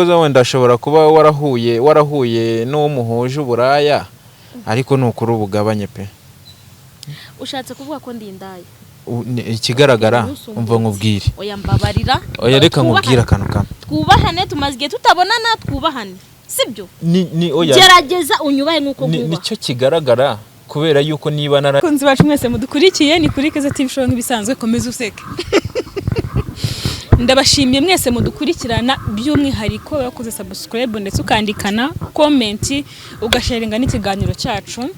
Cyakoze wenda ashobora kuba warahuye n'uwo muhuje uburaya, ariko ni ukuri ubugabanye pe. Ushatse kuvuga ko ndi indaya? Ikigaragara Umunsi umva nkubwire. Oya, mbabarira. Oya, reka Twubahane. nkubwire akantu kamwe. Twubahane, tumaze igihe tutabonana, twubahane, sibyo? Ni oya. Gerageza unyubahe nk'uko nkubaha. Nicyo kigaragara, kubera yuko niba nara Abakunzi bacu mwese mudukurikiye, ni kuri Keza TV Show nk'ibisanzwe. Komeza useke. Ndabashimiye mwese mudukurikirana, by'umwihariko wakoze subscribe ndetse ukandikana comment, ugasharinga n'ikiganiro cyacu.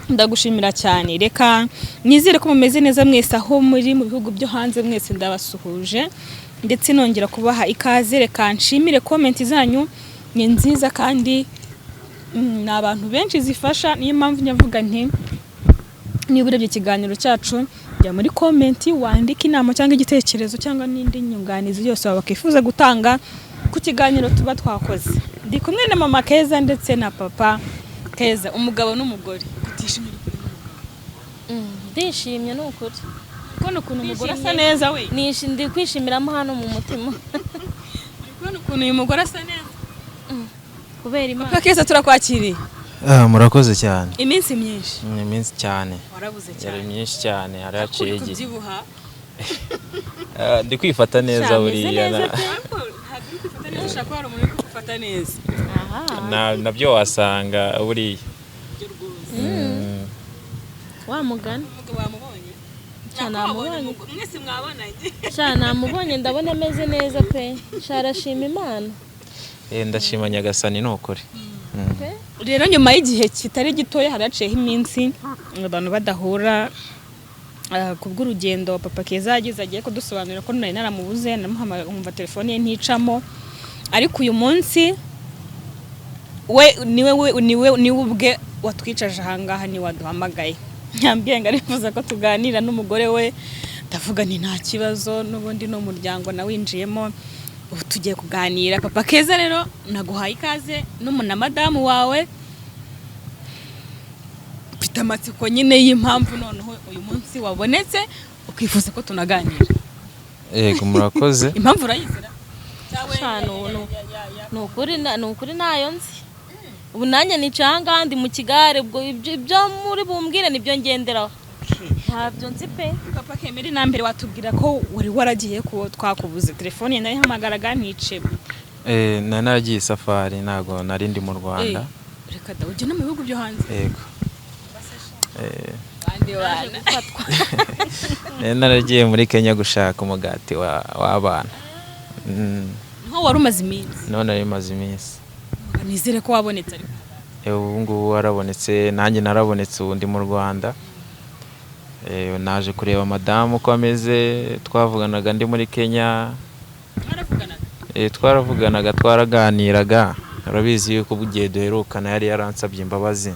Ndagushimira cyane. Reka nizere ko mumeze neza mwese aho muri mu bihugu byo hanze, mwese ndabasuhuje ndetse nongera kubaha ikaze. Reka nshimire comment zanyu, ni nziza kandi ni abantu benshi zifasha. Niyo mpamvu nyavuga nti niba urebye ikiganiro cyacu, jya muri comment wandike inama cyangwa igitekerezo cyangwa n'indi nyunganizi yose waba wakwifuza gutanga ku kiganiro tuba twakoze. Ndi kumwe na mama Keza ndetse na papa Keza, umugabo n'umugore. Kutishimira? Ndishimye ni ukuri. Kubona ukuntu umugore asa Ndishimye. neza we. Ndi kwishimiramo hano mu mutima. Uri kubona ukuntu uyu mugore asa neza? Kubera Imana. Papa Keza, turakwakiriye. Ah, murakoze cyane. Iminsi myinshi. Ni iminsi cyane. Warabuze Yari cyane. myinshi cyane, hari haciye Uri igihe. kubyibuha. Ah, ndi kwifata neza. Sha, meze Buriya neza pe. Ariko ntabwo uri kwifata neza, ushobora kuba hari umuntu uri kugufata neza. Aha. Nabyo wasanga buriya. Ibyo rwose. Wa mugani. Umugabo wamubonye? Sha, Ntabwo wabonye namubonye. mwese mwabonanye? Sha, namubonye, ndabona ameze neza pe. Sha, arashima Imana. Eh, ndashima Nyagasani ni ukuri. Pe. Rero nyuma y'igihe kitari gitoya, hari haciyeho iminsi abantu badahura kubw'urugendo papa Keza yagize. Agiye kudusobanurira ko nari naramubuze, namuhamagara nkumva telefone ye nticamo, ariko uyu munsi we niwe we niwe niwe ubwe watwicaje ahangaha, niwe waduhamagaye. Yambwiye ngo arifuza ko tuganira n'umugore we. Ndavuga nti nta kibazo, n'ubundi ni umuryango nawinjiyemo. Ubu tugiye kuganira. Papa Keza rero, naguhaye ikaze na madamu wawe. Mfite amatsiko nyine y'impamvu noneho uyu munsi wabonetse ukifuza ko tunaganira. Yego, murakoze. Impamvu urayizira? Sha, ni ukuri ntayo nzi. Ubu nanjye nicaye ahangaha, ndi mu kigare, ubwo ibyo muri bumbwire nibyo ngenderaho, ntabyo nzi pe. Papa Kemeri, na mbere watubwira ko wari waragiye, ko twakubuze, telefone ye nayihamagaraga nticebe. Eh, nari naragiye isafari, ntabwo nari ndi mu Rwanda. Eh, reka da, ujya no mu bihugu byo hanze? Yego. Eh, Bandi Naje bana. gufatwa. Nari naragiye muri Kenya gushaka umugati w'abana. Niho wari umaze iminsi? None nari maze iminsi. Nizere ko wabonetse ariko. Eh, ubu ngubu warabonetse, nanjye narabonetse, ubu ndi mu Rwanda. Eh, naje kureba madamu uko ameze. Twavuganaga ndi muri Kenya. Mwaravuganaga? Eh, twaravuganaga, twaraganiraga. Urabizi yuko ubwo igihe duherukana yari yaransabye imbabazi,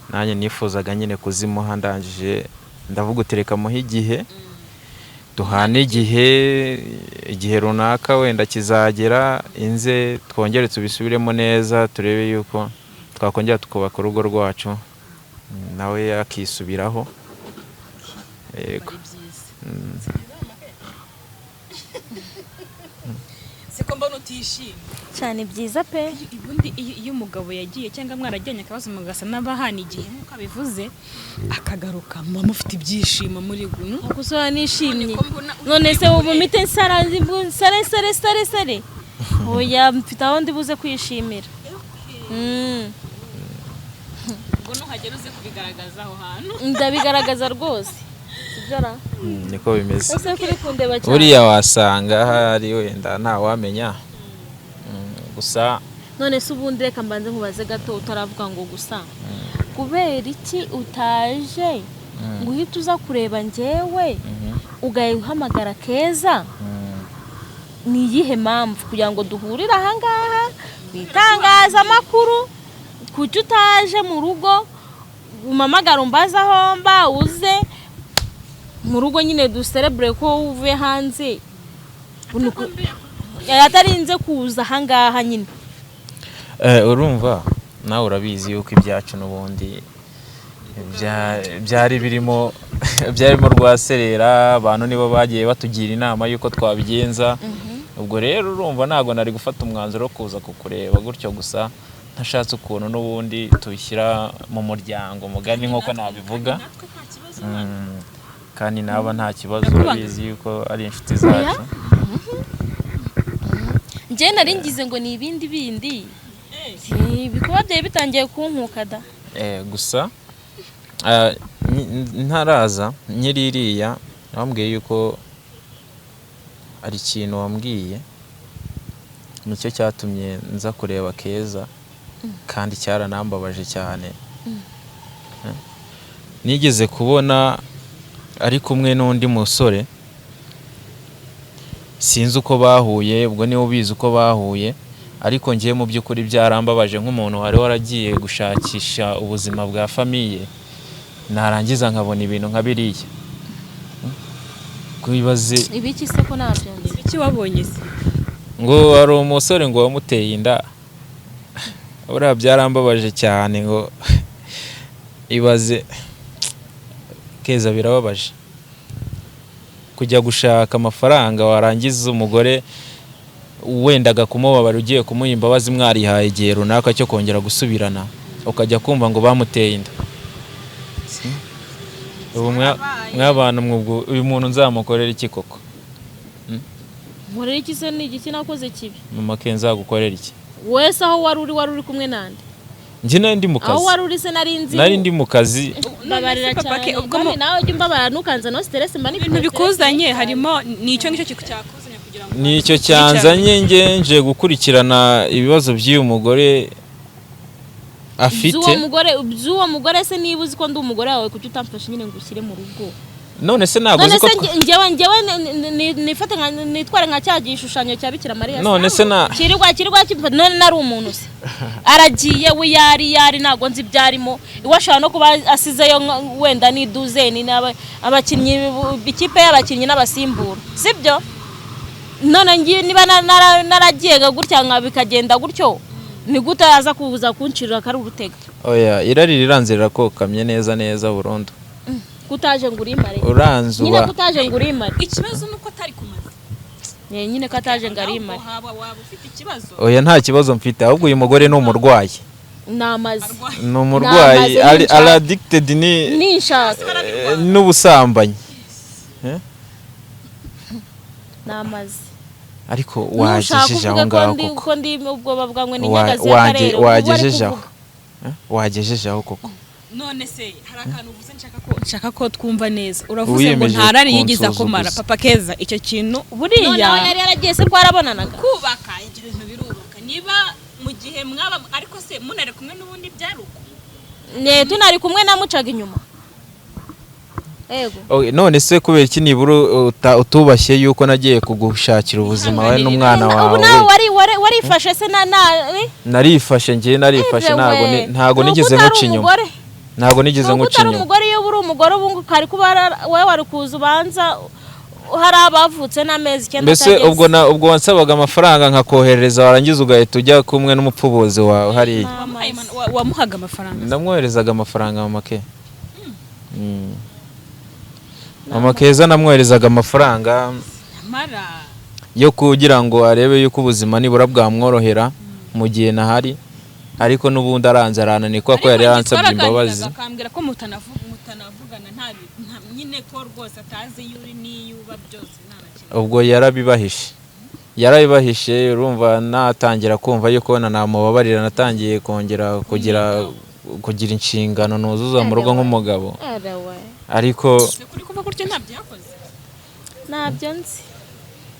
nanjye nifuzaga nyine kuzimuha. Ndangije ndavuga utereka muhe igihe, duhane igihe, igihe runaka wenda kizagera inze twongere tubisubiremo neza, turebe yuko twakongera tukubaka urugo rwacu, nawe akisubiraho. Yego. Ari byiza. Siko mbona utishimye? Cyane, byiza pe. Ubundi iyo umugabo yagiye cyangwa mwarajyanye akabazo mugasa n'abahana igihe nk'uko abivuze, akagaruka, muba mufite ibyishimo muri guno. Gusa nishimye. None ko mbona uri None se kure. ubu mite nsara, nsare sare sare sare? Oya, mfite aho ndi buze kwishimira. Ubwo nuhagera uze kubigaragaza aho hantu. Ndabigaragaza rwose, sibyo ra? Niko bimeze. Ese kuri kundeba cyane? Buriya wasanga hari wenda ntawamenya. Gusa None se ubundi reka mbanze nkubaze gato utaravuga ngo gusa, kubera iki utaje ngo uhite uza kureba njyewe, ugahamagara Keza? Ni iyihe mpamvu kugira ngo duhurire ahangaha mu itangazamakuru? Kuki utaje mu rugo umpamagara umbaze aho mba, uze mu rugo nyine duserebure ko uvuye hanze, atarinze kuza ahangaha nyine? Eh, urumva nawe urabizi yuko ibyacu n'ubundi byarimo rwaserera. Abantu nibo bagiye batugira inama y'uko twabigenza. Ubwo rero urumva ntabwo nari gufata umwanzuro wo kuza kukureba gutyo gusa ntashatse ukuntu n'ubundi tubishyira mu muryango mugari nk'uko nabivuga. Natwe nta kibazo. Kandi naba nta kibazo, Ndakubanga. urabizi yuko ari inshuti zacu. Njye nari ngize ngo ni ibindi bindi. Ibikorwa byari bitangiye kunkuka da. Gusa ntaraza nkiri iriya wambwiye yuko hari ikintu wambwiye, nicyo cyatumye nza kureba Keza, kandi cyaranambabaje cyane. Nigeze kubona ari kumwe n'undi musore, sinzi uko bahuye, ubwo niwe ubizi uko bahuye, ariko ngiye mu by'ukuri byarambabaje nk'umuntu wari waragiye gushakisha ubuzima bwa famille, narangiza nkabona ibintu nka biriya. Kwibaze. Ibiki se ko ntabyo nzi? Ibiki wabonye se? Ngo hari umusore ngo wamuteye inda. Buriya byarambabaje cyane, ngo ibaze Keza, birababaje kujya gushaka amafaranga warangiza umugore wendaga kumubabara, ugiye kumuha imbabazi, mwarihaye igihe runaka cyo kongera gusubirana, ukajya kumva ngo bamuteye inda. Ubu mw'abantu mwubwo uyu muntu nzamukorera iki koko? Nkorera iki se? Ni igiki nakoze kibi? Mama ke, nzagukorera iki? Wese aho wari uri, wari uri kumwe nande? Njye nari ndi mu Aho kazi. wari uri se nari nzi? Nari ndi mu kazi. Mbabarira None se papa cyane. ke, ubwo Kandi nawe ujya umbabara, ntukanze no stress mba nifite. Ibintu bikuzanye harimo ni icyo ngicyo cyakuzanye kugira ngo Nicyo cyanzanye, nge nje gukurikirana ibibazo by'uyu mugore afite. By'uwo mugore se, niba uzi ko ndi umugore wawe, kuki utamfashe nyine ngo ushyire mu rugo? None se ntabwo None uzi ko se njyewe nifate nka nitware nka cya gishushanyo cya Bikira Mariya se? None se na Kirirwa kimfata none nari umuntu se? Aragiye we, yari ntabwo nzi ibyo arimo iwe, ashobora no kuba asizeyo wenda n'iduzeni abakinnyi, ikipe y'abakinnyi n'abasimbura, sibyo? None ngiye niba naragiye gutya nka bikagenda gutyo, ni gute aza kuza kuncirira akari urutega? Oya, irari riranze, rirakokamye neza neza burundu. Kutaje ngo urimare Uranze nyine. Uba Kutaje ngo urimare. Ikibazo ni uko atari kumaze. Nyine ko ataje ngo arimare. Ahubwo haba waba ufite ikibazo. Oya, nta kibazo mfite, ahubwo uyu mugore ni umurwayi. Ni amazi. Ni umurwayi. Namaze. Ari Ninshaka. ari addicted ni Ninshaka. n'ubusambanyi. Ni amazi. Ariko Nushaka wagejeje aho uvuge ko ngaho ndi koko? ko ndi ubwoba bwawe ni nyagazi y'akarere ubwo bari Wagejeje aho? kuvuga. Eh? Wagejeje aho koko? None se hari akantu uvuze nshaka ko twumva neza. Uravuze ngo Wiyemeje nta rari yigeze akomara. kunsuzuguza. Papa Keza, icyo kintu Noneho buriya yari yaragiye se, twarabonanaga. Kubaka ibyo bintu birubaka, niba mu gihe mwaba ariko se munari kumwe n'ubundi byari uko? Ne tunari kumwe namucaga inyuma, yego. Okay, none se kubera iki nibura utubashye yuko nagiye kugushakira ubuzima wowe n'umwana Ubu wawe? nawe warifashe se na eh? Narifashe, njye narifashe, ntabwo Ewe, ntabwo ni uko nigeze utari nkuca inyuma. umugore. Ntabwo nigeze Ni uko nkuca utari inyuma. umugore. Iyo uri umugore ubu ngubu kari kuba wowe wari kuza ubanza hari abavutse n'amezi 9 Mbese atageze. ubwo na ubwo wansabaga amafaranga nkakoherereza, warangiza ugahita ujya kumwe n'umupfubuzi wawe hariya. Wamuhaga amafaranga? Namwoherezaga amafaranga mama ke. Mama Keza, namwoherezaga amafaranga Mara yo kugira ngo arebe yuko ubuzima nibura bwamworohera mu gihe nahari, ariko n'ubundi aranze arananirwa ko yari yaransabye imbabazi. Akambwira ko mutanavugana nyine ko rwose atazi iyo uri n'iyo uba byose nta na kimwe. Ubwo yarabibahishe. Urumva natangira kumva yuko na namubabarira, natangiye kongera kugira inshingano nuzuza mu rugo nk'umugabo, Erewe. ariko Se kuri kuva gutyo ntabyo yakoze? Ntabyo nzi.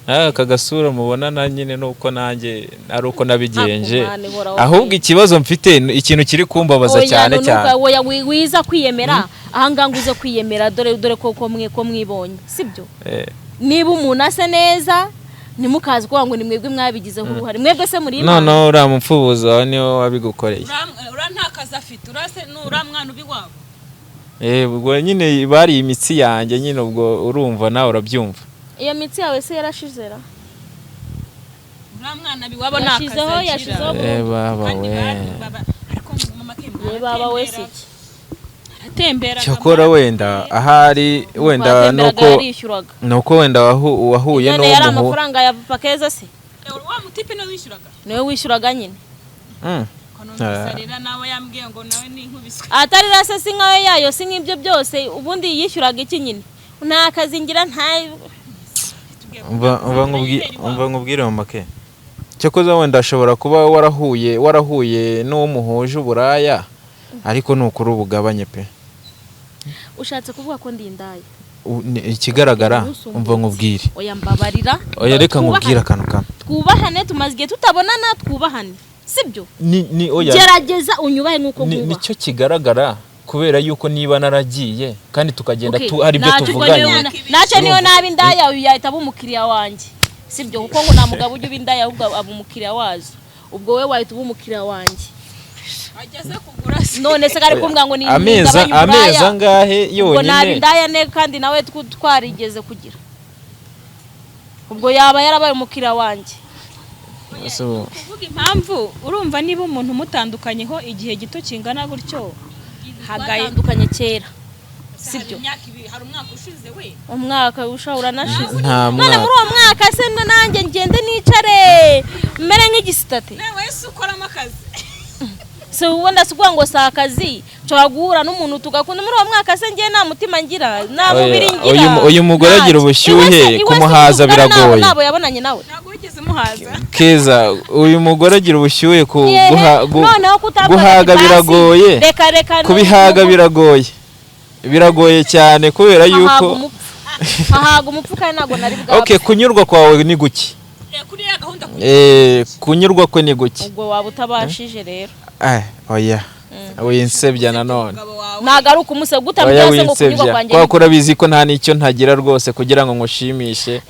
Aka gasura mubona na nyine nuko nanjye ari uko nabigenje. Ako mwana ihora. Ahubwo ikibazo mfite, ikintu kiri kumbabaza Oya, cyane nunuka, cyane. Oya, wiza kwiyemera ahangaha ngo uze kwiyemera, dore ko mwibonye, sibyo? Niba umuntu asa neza ntimukaze kuvuga ngo ni mwebwe mwabigizeho uruhare. Mwebwe se muri Imana? Noneho uriya mupfubuzi wawe niwe wabigukoreye. Uriya nta kazi afite, uriya se ni uriya mwana uba iwabo. Ubwo nyine bari imitsi yanjye nyine, ubwo urumva nawe urabyumva. Iyo mitsi yawe se yarashize ra? Uriya mwana aba iwabo nta kazi Yashizeho, agira. yashizeho. Baba Kandi we. ariko mama ke Ye baba we si iki? Twaratemberaga. Cyakora wenda ahari wenda nuko wenda wahuye no yari amafaranga ya Papa Keza se wa mutipe no wishyuraga, niwe wishyuraga nyine. Kono nawe yambwiye ngo nawe ni inkubiswe atari rase si nkayo yayo si nk'ibyo byose. Ubundi yishyuraga iki nyine? Nta kazi ngira nta umva nkubwire mama ke. Cyakoze wenda ashobora kuba warahuye n'uwo muhuje uburaya, ariko nukuri ubugabanye pe. Ushatse kuvuga ko ndi indaya? Ikigaragara umva nkubwire. Oya mbabarira. Oya reka nkubwire akantu kamwe. Twubahane, tumaze igihe tutabonana, twubahane. Sibyo? Ni oya. Gerageza unyubahe nkuko nkubaha. Nicyo kigaragara kubera yuko niba naragiye kandi tukagenda hari ibyo tuvuganye. Nacyo niyo nabi indaya uyu yahita aba umukiriya wanjye. Sibyo? Kuko ngo nta mugabo ujya uba indaya ahubwo aba umukiriya wazo. Ubwo we wahita uba umukiriya wanjye. Ageze kugura se. None se kari kumbwa ngo ni ameza angahe yonyine? Ubwo nabi indaya ne kandi nawe twarigeze kugira. Ubwo yaba yarabaye umukiriya wanjye. Kuvuga impamvu urumva niba umuntu mutandukanyeho igihe gito kingana gutyo hagayandukanye kera. Sibyo? Hari umwaka ushize we. Umwaka ushobora nashize. None muri uwo mwaka se nanjye ngende nicare mere nk'igisitati. Nawe se ukoramo akazi. Se ubona sikuwa ngo sakazi nshobora guhura n'umuntu tugakunda muri uwo mwaka se ngiye nta mutima ngira nta mubiri ngira. Uyu mugore agira ubushyuhe kumuhaza biragoye. Nabo yabonanye nawe ntabwo wigeze muhaza. Keza uyu mugore agira ubushyuhe guhaga biragoye. Reka kubihaga biragoye. Biragoye cyane kubera yuko ahaga umupfu kandi ntabwo nari bwapfe. Okay, kunyurwa kwawe ni guki? Kunyurwa kwe ni guki? Ubwo waba utabashije rero. Oya. Winsebya nanone. Nagaruka umusego utambyase ngo kunyurwa kwanjye. Kwa kora bizi ko nta nicyo ntagira rwose kugira ngo nkushimishe.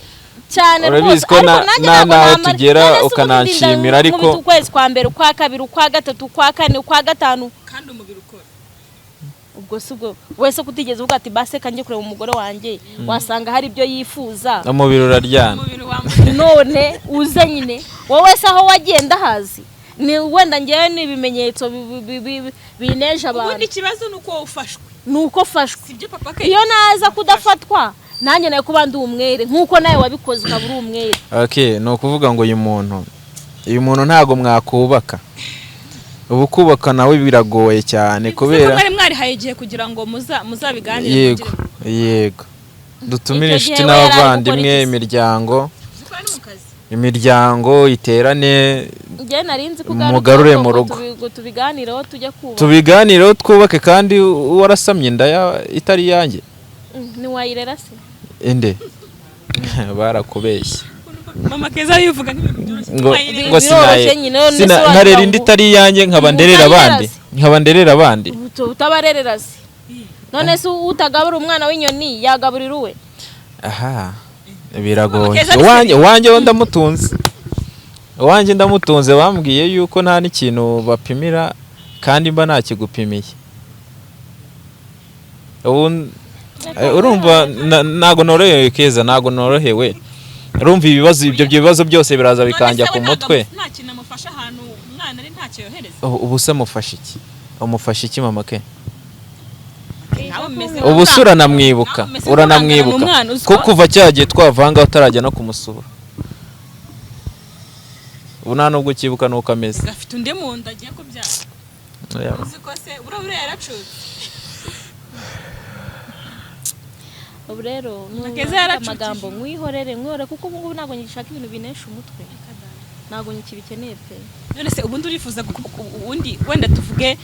Cyane rwose. Ariko nanjye tugera ukananshimira ariko ukwezi kwa mbere, ukwa kabiri, ukwa gatatu, ukwa kane, ukwa gatanu kandi umubiri ukora. Ubwo sibwo wese kutigeze uvuga ati base kanjye kureba umugore wanjye wasanga hari ibyo yifuza. Umubiri uraryana. None uze nyine wowe se aho wagenda hazi ni wenda ngewe ni ibimenyetso bineje abantu. Ubundi ikibazo nuko ufashwe. Nuko fashwe. Sibyo Papa Ke? Iyo naza kudafatwa nanjye nayo kuba ndi umwere nkuko nawe wabikoze ukaba uri umwere. Okay, no kuvuga ngo uyu muntu ntago mwakubaka. Ubu kubaka nawe biragoye cyane kubera mwari mwarihaye igihe kugira ngo muzabiganire. Yego, yego. Dutumire inshuti n'abavandimwe, imiryango. Imiryango iterane mugarure mu rugo tubiganireho tujye kubaka. Tubiganireho twubake kandi warasamye inda itari yanjye. Ni wayirera se? Inde. Barakubeshye. Mama Keza yivuga nk'ibintu byoroshye. Ngo sinaye. Ntarera indi itari yanjye nkaba nderera abandi. Nkaba nderera abandi. Utabarerera se. None se utagabura umwana w'inyoni yagaburira uwe? Aha. Biragoye. Wanjye ndamutunze. Wanjye ndamutunze bambwiye yuko nta n'ikintu bapimira kandi mba ntakigupimiye. Urumva ntago norohewe Keza, ntago norohewe. Urumva ibibazo ibyo bibazo byose biraza bikanjya ku mutwe. Nta kintu amufasha ahantu umwana ari ntacyo yohereza. Ubu se mufasha iki? Umufasha iki mama ke? Ubu se uranamwibuka, uranamwibuka ko kuva cyagiye twavanga utarajya no kumusura. Ubu nta nubwo ukibuka nuko ameze. Gafite undi munda agiye kubyara. Uzi ko se urabura yaracutse. Ubu rero amagambo mwihorere mwihorere kuko ubu ngubu ntabwo ngishaka ibintu binesha umutwe. Ntabwo nkibikeneye pe. None se ubundi urifuza ubundi wenda tuvuge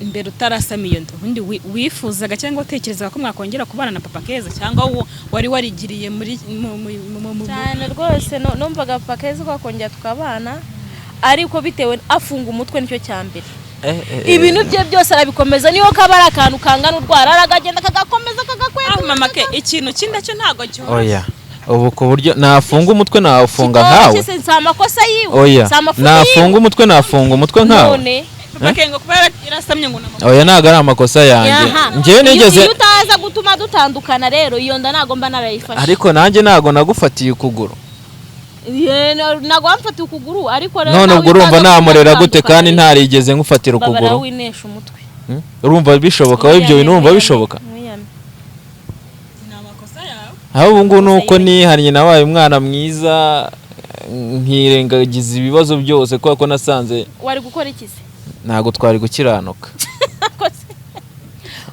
imbere utarasama iyo nda ubundi wifuzaga cyangwa utekerezaga ko mwakongera kubana na Papa Keza cyangwa wari warigiriye muri cyane rwose numvaga Papa Keza ko akongera tukabana ariko bitewe afunga umutwe nicyo cya mbere. Ibintu bye byose arabikomeza niyo kaba ari akantu kangana urwara aragagenda kagakomeza kagakwega. Mama ke ikintu kinda cyo ntago cyo. Oya. Ubu ku buryo nafunga umutwe nafunga nkawe. Si amakosa yiwe. Oya. Nafunga umutwe nafunga umutwe nkawe. None Papa ke ngo kuba yarasamye ngo namakosa. Oya ntago ari amakosa yanjye. Ngewe nigeze iyo utaza gutuma dutandukana rero iyo nda ntago mba narayifashe. Ariko nanjye ntago nagufatiye ukuguru. Ntago wamfatiye ukuguru ariko rero none ubwo urumva namurera gute kandi ntarigeze ngufatira ukuguru. Babara winesha umutwe. Urumva bishoboka wowe? Ibyo bintu urumva bishoboka? Mwiyame. Ni amakosa yawe. Aho ubu ngubu ni uko nihannye, nabaye umwana mwiza, nkirengagiza ibibazo byose kubera ko nasanze Wari gukora iki se? Ntabwo twari gukiranuka.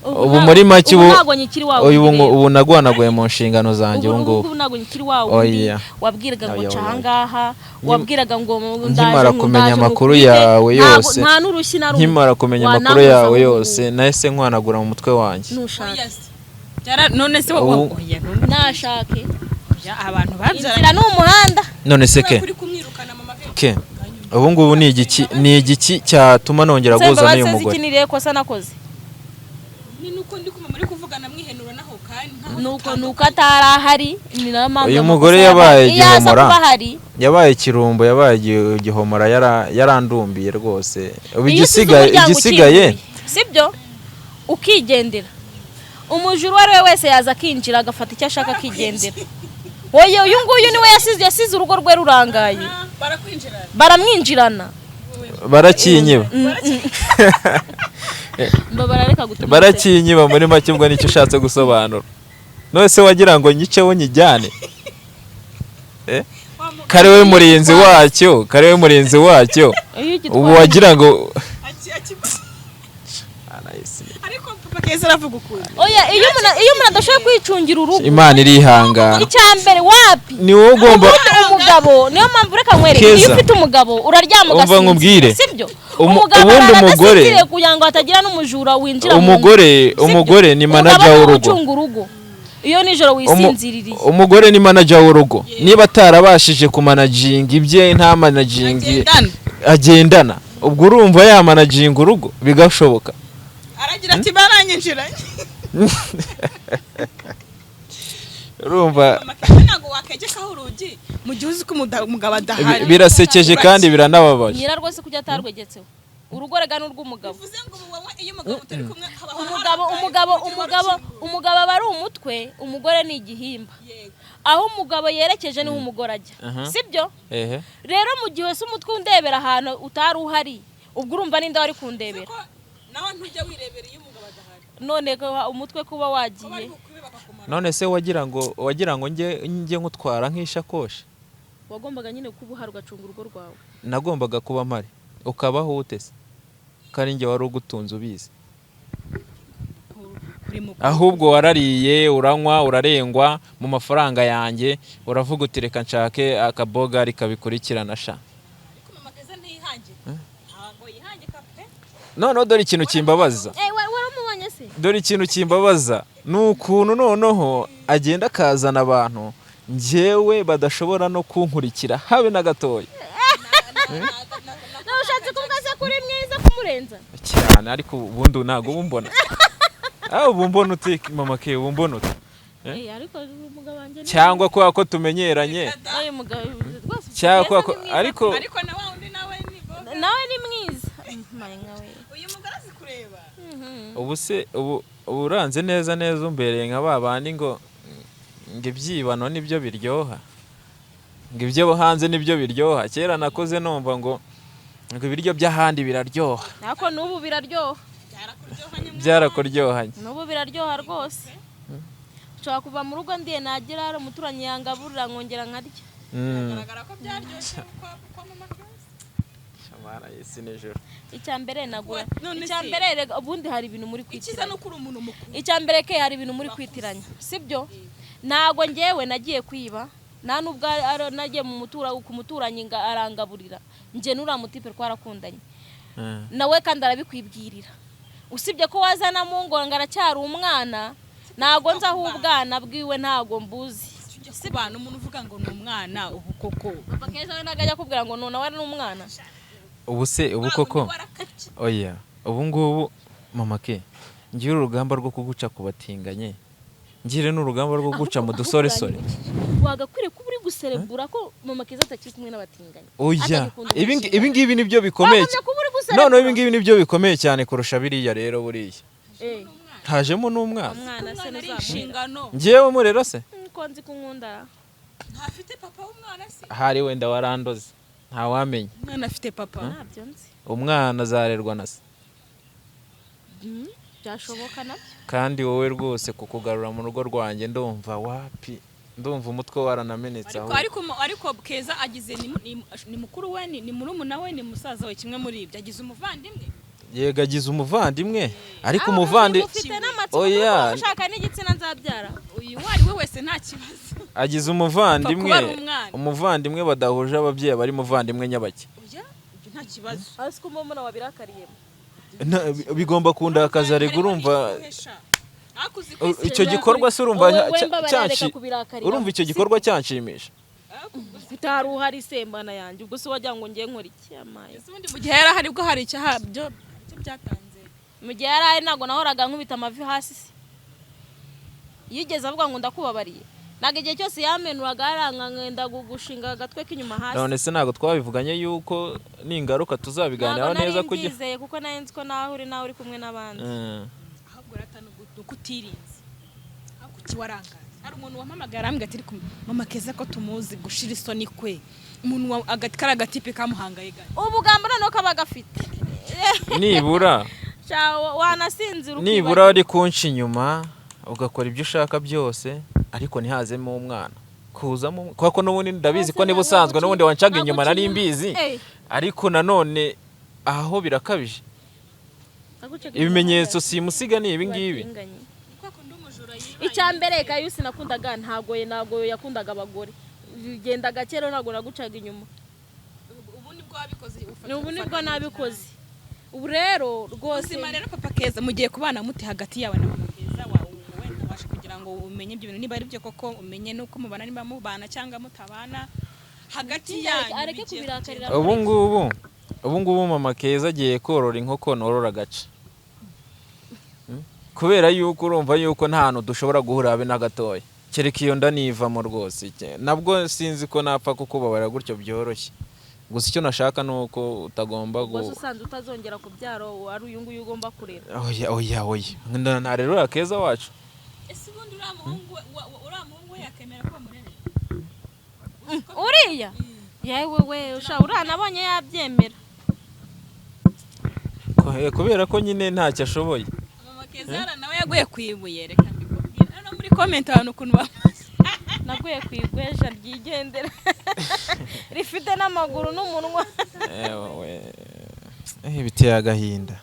Ubu Ubu muri make ubu ntabwo nyikiri wa ubu wundi rero. Ubu nagwanaguye mu nshingano zanjye ubu Ubu ngubu. ngubu ntabwo nyikiri wa wundi Oya. wabwiraga ngo Oya, ca oya. ahangaha, wabwiraga ngo ndaje Nkimara kumenya ndaje amakuru ngukubite. yawe yose, Nta n'urushyi na rumwe nkimara kumenya amakuru wananguza yawe ngo yose, nahise nkwanagura mu mutwe wanjye. Nushake. Oya se. None se wowe oya, none Nashake. oya, abantu babyaranye Inzira ni umuhanda. None se ke kuri kumwirukana mama ke. Ke ubu ngubu ni igiki cyatuma nongera guhuza n'uyu Imbabazi mugore? ziki? Ni kosa nakoze. Ni nuko ndi kumva muri kuvugana mwihenura naho kandi nkaho Nuko atari ahari, ni nayo mpamvu Uyu amakosa mugore yabaye. yabaye Iyo aza igihomora. kuba ahari. Yabaye ikirumbo, yabaye igihomora, yarandumbiye rwose. Ubu Iyo usize igisigaye umuryango igisigaye ukinguye, sibyo, ukigendera, umujura uwo ari we wese yaza akinjira agafata icyo ashaka akigendera. Oye, uyu nguyu niwe yasize urugo rwe rurangaye. Barakwinjirana. Baramwinjirana. Barakinyiba. Mbabara, reka gutuma. Barakinyiba muri make, ubwo nicyo ushatse gusobanura. None se wagira ngo nyiceho nyijyane? Eh? Kare we murinzi wacyo, kare we murinzi wacyo. Iyo ugitwaye- Ubu wagira ngo Ariko papa Keza aravuga ukuntu. Oya, iyo umuntu adashoboye kwicungira urugo, Imana irihangana. icya mbere wapi. Ni wowe ugomba Ubundi umugabo, niyo mpamvu, reka nkwereke, iyo Keza. ufite umugabo uraryama Umva ugasinzira, nkubwire. sibyo? Ubundi Umugabo arara umugore- adasinziriye kugira ngo hatagira n'umujura winjira mu nzu. Umugore Sibyo? umugore ni Umugabo manager niwe w'urugo. ucunga urugo iyo nijoro wisinziririye. Umugore ni manager w'urugo. Niba atarabashije kumanaginga ibye, nta managingi Agendana. agendana, ubwo urumva yamanaginga urugo bigashoboka? Aragira ati baranyinjiranye. Urumva Mama Keza, ntabwo wakegekaho urugi mu gihe uzi ko umugabo adahari. Birasekeje kandi biranababaje. Nyira rwose kujya atarwegetseho urugo rega ni urw'umugabo. Bivuze ngo ubu wowe iyo umugabo utari kumwe haba Umugabo harangaye, umugabo urugi ruba umugabo rukinguye. Umugabo aba ari umutwe, umugore ni igihimba. Yego. Aho umugabo yerekeje niho umugore ajya. Sibyo? Ehe. Rero mu gihe wese umutwe undebera ahantu utari uhari, ubwo urumva ninde wari kundebera? Ko nawe ntujya wirebera iyo umugabo adahari? None ko umutwe kuba Ko bari wagiye. bukube bakakumara. None se wagira ngo njye nkutwara nk'ishakoshi? Wagombaga nyine kuba uhari ugacunga urugo rwawe. Nagombaga kuba mpari ukabaho ute se ko ari njye wari ugutunze ubizi? Uri mukuru. Ahubwo warariye, uranywa, urarengwa mu mafaranga yanjye, uravuga uti reka nshake akabogari kabikurikirana sha. Ariko mama Keza ntiyihangika, ntabwo yihangika pe. Noneho dore ikintu kimbabaza. Eh, waramubonye se? Dore ikintu kimbabaza ni ukuntu noneho agenda akazana abantu njyewe badashobora no kunkurikira habe na gatoya. Nawe ushatse kuvuga se kuri mwiza kumurenza? Cyane, ariko ubundi ntabwo uba umbona. Ah, ubu mbona ute mama ke? Ubu mbona ute? Eh, ariko umugabo wanjye Cyangwa kubera ko tumenyeranye? Oya, umugabo rwose Cyangwa Keza kubera ko ni mwiza. ariko Ariko na wa wundi nawe ni boga. Nawe ni mwiza. Maye nkawe. Uyu mugore azi kureba. Ubu se ubu uranze neza neza, umbereye nka ba bandi ngo ibyibano nibyo biryoha, ngo ibyo hanze nibyo biryoha. Kera nakoze numva ngo ibiryo by'ahandi biraryoha. Ariko n'ubu biraryoha. Byarakuryohanye mwana. Byarakuryohanye. N'ubu biraryoha rwose. Nshobora kuva mu rugo ndiye, nagera hari umuturanyi yangaburira nkongera nkarya. Bigaragara ko byaryoshye kwa mama Keza. Shamara y'isi n'ijuru. Icya mbere nagura None icya se- mbere rega ubundi hari ibintu muri Icyiza kwitiranya. ni uko uri umuntu mukuru. Icya mbere ke, hari ibintu muri kwitiranya, sibyo? Ntabwo ngewe nagiye kwiba, nta nubwo nagiye mu mutura ku muturanyi ngo arangaburira. Njye n'uriya mutipe twarakundanye. Nawe kandi arabikwibwirira, usibye ko wazanamo ngo aracyari umwana. Ntabwo nzi aho ubwana bwiwe, ntabwo mbuzi. Tujya kubana umuntu uvuga ngo ni umwana ubu koko? Papa Keza we ntabwo ajya akubwira ngo nawe ari n'umwana. Ubu se ubu koko oya, ubu ngubu mama ke, ngira urugamba rwo kuguca ku batinganye, ngire n'urugamba rwo guca mu dusoresore. Wagakwiriye kuba uri guserebura ko mama Keza atakiri kumwe n'abatinganyi, Oya, atagikunda ibi ibi ngibi nibyo bikomeye. Wagombye kuba uri guserebura. Noneho ibi ngibi nibyo bikomeye cyane kurusha biriya. Rero buriya Eh, hajemo n'umwana. Umwana se Umwana ari ntuzamurera? inshingano. Ngewe murera se? Ko nzi ko unkunda. Ntafite papa w'umwana se? Ahari wenda warandoze, ntawamenya. Umwana afite papa. Ntabyo nzi. Umwana azarerwa na se. Byashoboka nabyo. Kandi wowe rwose kukugarura mu rugo rwanjye ndumva wapi, ndumva umutwe waranamenetse. Ariko Aho ariko Keza agize ni mukuru we, ni murumuna we, ni musaza we, kimwe muri ibyo, agize umuvandimwe. Yego, agize umuvandimwe, ariko Ah, ufite n'amatsiko Oya. kuko ushaka n'igitsina nzabyara. Uyu uwo ari we wese nta kibazo. Agize umuvandimwe. Apfa kuba ari umwana. Umuvandimwe badahuje ababyeyi, aba ari muvandimwe nyabake. Oya, ibyo nta kibazo. Aho siko mbona wabirakariyemo. Bigomba kundakaza rega, urumva icyo gikorwa se urumva Wowe mbabarira, reka kubirakarira. Urumva icyo gikorwa cyanshimisha? Utari uhari sembana yanjye, ubwo se wagira ngo ngiye nkora iki amaye? Ese ubundi mu gihe yari ahari bwo hari icyaha byo icyo byatanze? Mu gihe yari ahari ntabwo nahoraga nkubita amavi hasi se? Yigeze avuga ngo ndakubabariye? Ntabwo igihe cyose yamenuraga yaranga ngenda gushinga agatwe k'inyuma hasi. None se ntabwo twabivuganye yuko ningaruka tuzabiganiraho Ntabwo nari neza kugira mbyizeye, kuko nari nzi ko naho uri nawe uri kumwe n'abandi. Ahubwo rata ni uko utirinze, ahubwo kuki warangaye? Hari umuntu wampamagaye arambwira ati: "Ariko mama Keza ko tumuzi gushira isoni kwe, umuntu kari agatipe kamuhangaye gake." Ubugambo noneho kaba gafite. Nibura Sha, wanasinzira. Nibura wari kunca inyuma ugakora ibyo ushaka byose, ariko ntihazemo umwana kuzamo, kuko n'ubundi ndabizi ko niba usanzwe n'ubundi wancaga inyuma nari mbizi. Ariko nanone aho birakabije, ibimenyetso simusiga ni ibi ngibi. Icya mbere, Kayusi nakundaga ntabwo yakundaga abagore. Genda gake rero, ntabwo nagucaga inyuma. Ubu nibwo wabikoze ufata. Ni ubu nibwo nabikoze ubu rero rwose. Ubuzima rero, papa Keza, mugiye kubana mute hagati yawe na mama Keza wawe? Wenda waje kugira ngo umenye ibyo bintu niba ari byo koko, umenye nuko mubana, niba mubana cyangwa mutabana hagati yanyu Areke bigiye kubirakarira. Ubu ngubu mama Keza agiye korora inkoko, norora agace. Kubera yuko urumva yuko nta hantu dushobora guhura habe na gatoya, kereka iyo nda nivamo rwose. Nabwo sinzi ko napfa kukubabarira gutyo byoroshye. Gusa icyo nashaka ni uko utagomba Ubwo se usanze utazongera kubyara, ari uyu nguyu ugomba kurera? Oya, oya, oya, ntarerura Keza wacu. Ese ubundi uriya muhungu we yakemera ko bamurera? Uriya yewe we usha uriya nabonye yabyemera. Kubera ko nyine ntacyo ashoboye. Mama Keza hariya nawe yaguye ku ibuye, reka mbikubwire. Hano muri comment abantu ukuntu bamaze. Naguye ku igweja ryigendera rifite n'amaguru n'umunwa. Ewe, biteye agahinda,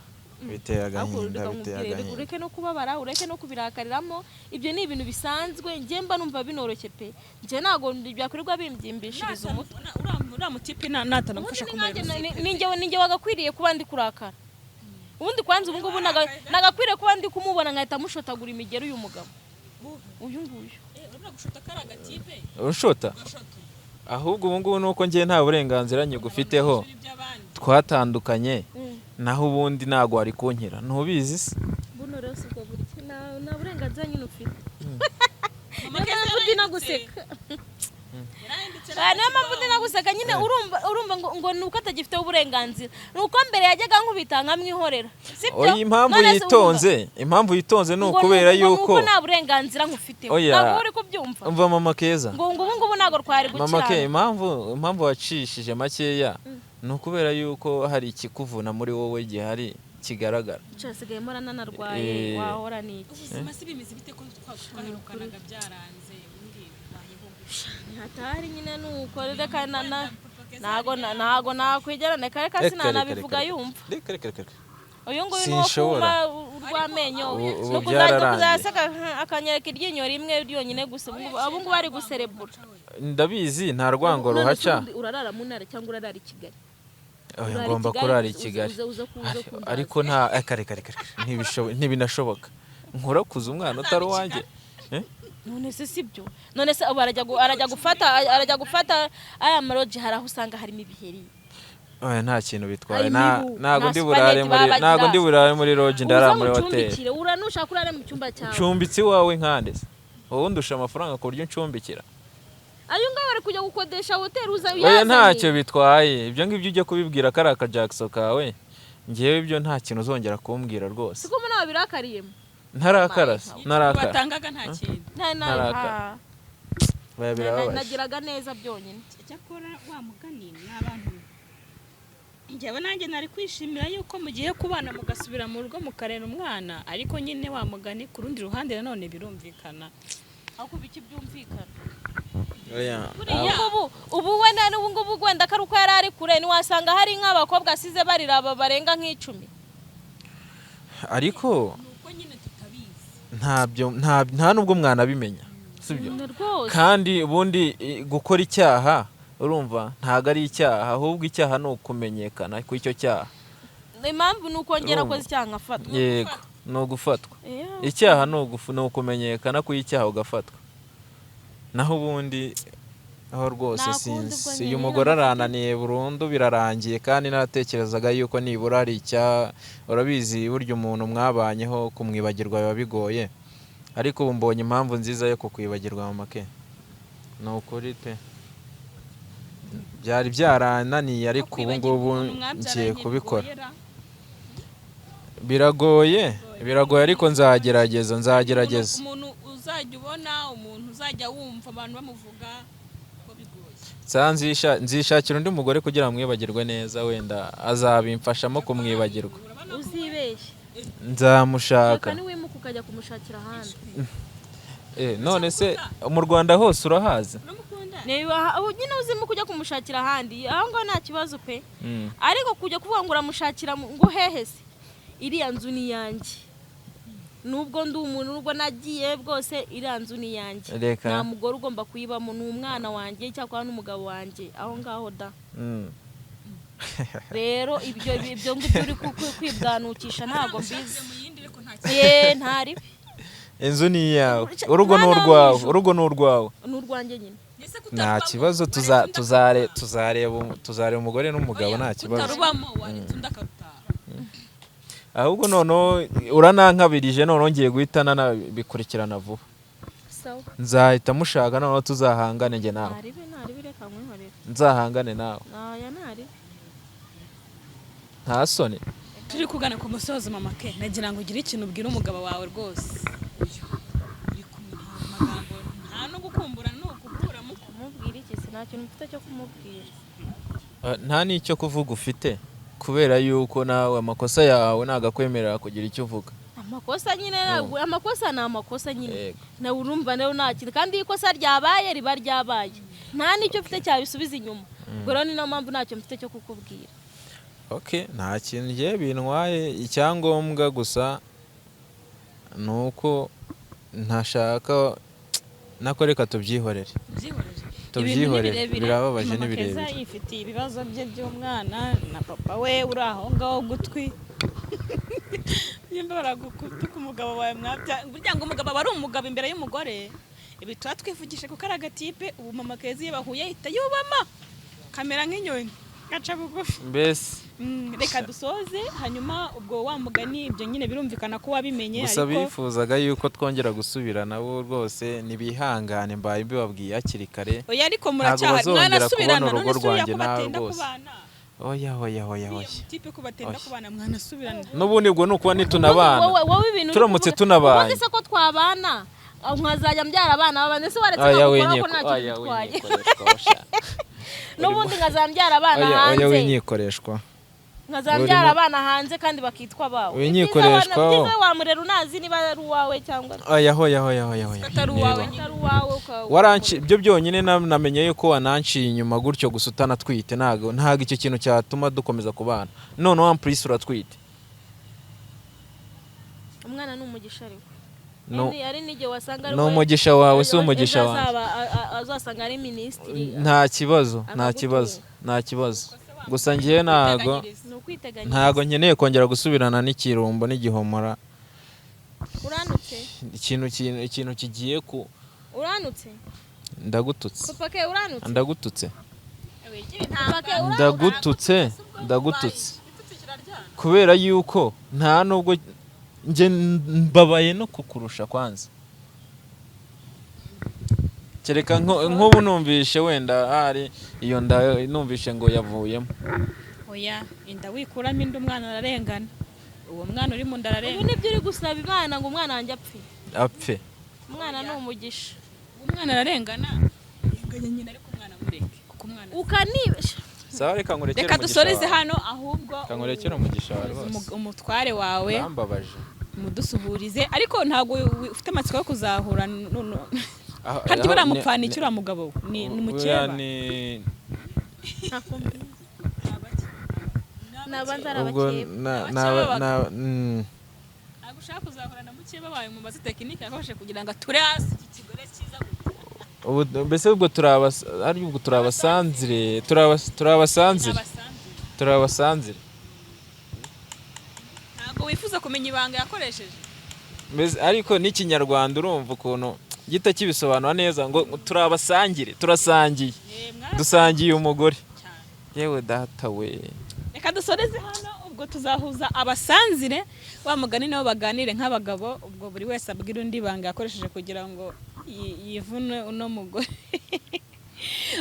biteye agahinda, Ariko biteye reka nkubwire, agahinda. Ureke no kubabara, ureke no kubirakariramo. Ibyo ni ibintu bisanzwe, njye mba numva binoroshye pe. Njye ntabwo byakwirirwa bimbyimbishiriza umutwe. Uriya mutipe natanamufasha Ubundi ni kumurera. nkanjye, ninjye wagakwiriye kuba ndi kurakara. Ubundi kwanza ubu ngubu nagakwiriye kuba ndi kumubona nkahita mushotagura imigeri uyu mugabo uyu nguyu. Urabona gushota kari agatipe. Ushota ahubwo ubu ngubu ni uko njye nta burenganzira nyigufiteho, twatandukanye, naho ubundi ntabwo wari kunkira, ntubizi se? Buno rero si ubwo buryo, nta burenganzira nyine ufite. Niyo mpamvu ndi no guseka. Ah, niyo mpamvu ndi no guseka nyine. Urumva ngo ni uko atagifiteho uburenganzira, ni uko mbere yajyaga nkubita nkamwihorera, sibyo? Oya, impamvu None se yitonze, impamvu yitonze ni urumva, ngo ukubera ngo ni yuko uko nta burenganzira nkufiteho. Oya. Ntabwo uri kubyumva. Umva mama Keza. Ngo ubu ngubu ntabwo twari Mama Ke, gukirana. impamvu wacishije makeya ni ukubera yuko hari ikikuvuna muri wowe gihari kigaragara. Nsigaye mpora nanarwaye. Wahora ni iki? Ubuzima si bimeze bite ko twaherukanaga byaranze, ubundi bayeho gute? Hatari nyine nuko reka ntago nakwigera, reka reka. Reka, Sinanabivuga reka, reka. yumva. Reka, reka, reka, reka. Uyu nguyu ni uwo Sinshobora. kuma urw'amenyo. Ubu Ni ukuzajya byararangiye. kuzaseka akanyereka iryinyo rimwe ryonyine gusa. Ubu ngubu ari guserebura. Ndabizi, nta rwango None se ruhaca. ubundi urarara mu ntara cyangwa urarara i Kigali? Oya, Urara i ngomba Kigali, kurara i Kigali. uze kundaza. Ariko nta, reka, reka, reka, reka, ntibinashoboka nkurakuza umwana utari uwanjye. Eh? None se sibyo? None se ubu arajya gufata aya maroji, hari aho usanga harimo ibiheri. Oya, nta kintu bitwaye. Harimo imibu, Ntabwo nta ndi burare supaneti muri baba ntabwo ndi bagira. burare muri lodge, ndarara Uza muri hoteli. mucumbikire, uranushaka urare mu cyumba cyawe. Ncumbitse iwawe nkande se? Wowe undusha amafaranga ku buryo uncumbikira? Ayo ngayo bari kujya gukodesha hoteli uza Oya, uyazanye. ntacyo bitwaye. Ibyo ngibyo ujya kubibwira ko ari akajakso kawe. Ngewe ibyo nta kintu uzongera kumbwira rwose. Siko muri abo birakariyemo. Ntarakara se, ntarakara. Batangaga nta kintu. Ntarakara. Oya, birababaje. Nagiraga neza byonyine. Cyakora wa mugani ni abantu. Njyewe nanjye nari kwishimira yuko mugiye kubana mugasubira mu rugo mukarera umwana, ariko nyine wa mugani ku rundi ruhande nanone birumvikana. Aho biki byumvikana? Oya. Ubu we na n'ubu ngubu wenda ko ari uko yari ari kure, ntiwasanga hari nk'abakobwa asize barira aba barenga nk'icumi. Ariko nuko nyine tutabizi. Ntabyo, nta nubwo mwanabimenya, sibyo? Rwose. Kandi ubundi gukora icyaha, urumva, ntabwo ari icyaha, ahubwo icyaha ni ukumenyekana kw'icyo cyaha. Impamvu ni ukongera Urumva. akoze icyaha nkafatwa. Yego, ni ugufatwa. Yeah. Icyaha ni ukumenyekana kw'icyaha ugafatwa, naho ubundi aho rwose Nta kundi ubwo sinzi nyine uyu mugore arananiye burundu, birarangiye. Kandi naratekerezaga yuko nibura hari icya, urabizi, burya umuntu mwabanyeho kumwibagirwa biba bigoye, ariko ubu mbonye impamvu nziza yo kukwibagirwa, mama ke, ni ukuri pe, byari byarananiye, ariko ubu ngubu ngiye kubikora. Biragoye, biragoye, ariko nzagerageza, nzagerageza. Umuntu uzajya ubona, umuntu uzajya wumva abantu bamuvuga ko bigoye. Nzishakira undi mugore kugira ngo mwibagirwe neza, wenda azabimfashamo kumwibagirwa. Uzibeshye. Nzamushaka. Reka niwimuka ukajya kumushakira ahandi. None se mu Rwanda hose urahazi? Uramukunda. Niba nyine uzimuka ujya kumushakira ahandi, aho ngaho nta kibazo pe. Ariko kujya kuvuga ngo uramushakira ngo hehe se? Iriya nzu ni iyanjye, nubwo ndi umuntu, nubwo nagiye bwose, iriya nzu ni iyanjye. Reka. Nta mugore ugomba kuyibamo, ni umwana wanjye cyangwa n'umugabo wanjye aho ngaho da. Rero ibyo ngibyo uri kwibwanukisha ntabwo mbizi. Mu yindi, ariko nta Ye, ntaribi. Inzu ni iyawe, urugo ni Mwana wo mu urwawe. ijuru. Urugo ni urwawe. Ni urwanjye nyine. Ese Nta kibazo, tuzareba umugore n'umugabo, nta kibazo. Kutarubamo waretse undi akarutaha. Ahubwo noneho uranankabirije, noneho ngiye guhita nanabikurikirana vuba. Sawa. Nzahita mushaka, noneho tuzahangane njye nawe. Ntaribi, ntaribi, reka nkwihorere. Nzahangane nawe. Aya, ntaribi. Nta soni. Turi kugana ku musozo, mama ke, nagira ngo ugire ikintu ubwira umugabo wawe rwose uyu uri kumwe, nta magambo, nta no gukumbura, ni ukubura muko. Kumubwira iki se? Nta kintu mfite cyo kumubwira. Nta n'icyo kuvuga ufite, kubera yuko nawe amakosa yawe nagakwemerera kugira icyo uvuga. Amakosa nyine amakosa ni amakosa nyine. Yego. Nawe urumva nawe nta kintu, kandi iyo ikosa ryabaye riba ryabaye, nta n'icyo mfite cyabisubiza inyuma. Ubwo rero ni nayo mpamvu ntacyo mfite cyo kukubwira. Okay, nta kintu ngiye bintwaye, icyangombwa gusa ni uko ntashaka nako, reka tubyihorere. Tubyihorere. Tubyihorere, birababaje, ni Mama Keza birebire. yifitiye ibibazo bye by'umwana na papa we uri aho ngaho gutwi. Nimba baragutuka umugabo wawe mwabya, burya ngo umugabo aba ari umugabo imbere y'umugore. Ibi tuba twivugishije kuko ari agatipe. Ubu mama Keza iyo bahuye ahita yubama kamera nk'inyoni, gaca bugufi. Mbese. Reka dusoze, hanyuma ubwo wa mugani ibyo nyine birumvikana ko wabimenye. Gusa ariko bifuzaga yuko twongera gusubira nabo rwose ntibihangane, mbaye mbibabwiye hakiri kare. Oya, ariko Ntabwo muracyahari bazongera mwanasubirana. kubona urugo None se uriya rwanjye ko nawe batenda rwose. kubana? Oya, oya, oya, Uriya oya. mutipe ko batenda Oya. kubana, mwanasubirana. N'ubundi ubwo ni ukuba nitunabana. Wowe ibintu uri Turamutse kuvuga- tunabanye. Ubundi se ko twabana, nkazajya mbyara abana baba, ndetse waretse Oya, nkagukora ko winyiko ntacyo oya, bitwaye. winyikoreshwa sha. N'ubundi nkazambyara abana Oya, oya, hanze. winyikoreshwa. Nkazambyara Urimo- abana hanze kandi bakitwa abawe. Winyikoreshwa. Ibyiza wamurera unazi niba ari uwawe cyangwa Oya, oya, oya, oya, oya. Atari uwawe. Niba. atari uwawe Waranci ibyo byonyine, namenye yuko wananciye inyuma gutyo gusa utanatwite, ntago icyo kintu cyatuma dukomeza kubana. None wa purisi uratwite. Umwana ni umugisha ariko. No, Hari n'igihe wasanga ari ni we- umugisha wawe, si ejo umugisha wanjye. Azasanga ari minisitiri. Nta kibazo, nta Akagutunga. kibazo, nta kibazo. Gusa ngewe ntago Ni ukwiteganyiriza. ntago nkeneye kongera gusubirana n'ikirumbo n'igihomora. Uranutse. Ikintu kigiye ku Uranutse. Ndagututse. Papa ke, uranutse. Ndagututse. Papa ke, uranutse. Ndagututse, ndagututse, kubera yuko nta nubwo njye mbabaye no kukurusha kwanza, kereka nk'ubu numvishe wenda hari iyo nda, numvishe ngo yavuyemo. Oya, inda wikuramo inda, umwana ararengana, uwo mwana uri mu nda Ubu ararengana. nibyo uri gusaba Imana, ngo umwana wanjye apfe? Apfe. Umwana ni umugisha. Umwana ararengana, renganya nyina, ariko umwana mureke kuko umwana Ukanibesha. Sawa, reka nkurekere Reka umugisha dusoreze wawe. hano ahubwo. Reka nkurekere umugisha wawe rwose. Umutware wawe Urambabaje. Mudusuhurize, ariko ntabwo ufite amatsiko yo kuzahura harya buriya mupfana iki uriya mugabo we? Ni Buriya mukeba? Ni N'abandi ari ubwo abakeba. na na. Ntabwo ushaka kuzahura na mukeba wawe mubaze tekinike yakoresheje kugira ngo ature hasi iki kigore cyiza gutya? Ubu mbese ubwo turabas ari ubwo turabasanzire, turabasanzire. N'abasanzire. Turabasanzire. Ntabwo wifuza kumenya ibanga yakoresheje? Mbese ariko n'Ikinyarwanda urumva ukuntu gita kibisobanura neza ngo turabasangire, turasangiye. Eh, mwarasangiye. Dusangiye umugore. Cyane. Yewe data we! Reka dusoreze hano, ubwo tuzahuza abasanzire wa mugani nabo baganire nk'abagabo, ubwo buri wese abwira undi ibanga yakoresheje kugira ngo yivune uno mugore.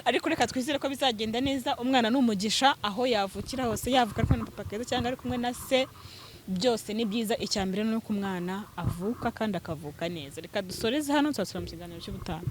Ariko reka twizere ko bizagenda neza. Umwana ni umugisha aho yavukira hose, yavuka ari kumwe na papa Keza cyangwa ari kumwe na se, byose ni byiza. Icya mbere ni uko umwana avuka kandi akavuka neza. Reka dusoreze hano, tuzasubira mu kiganiro cy'ubutaha.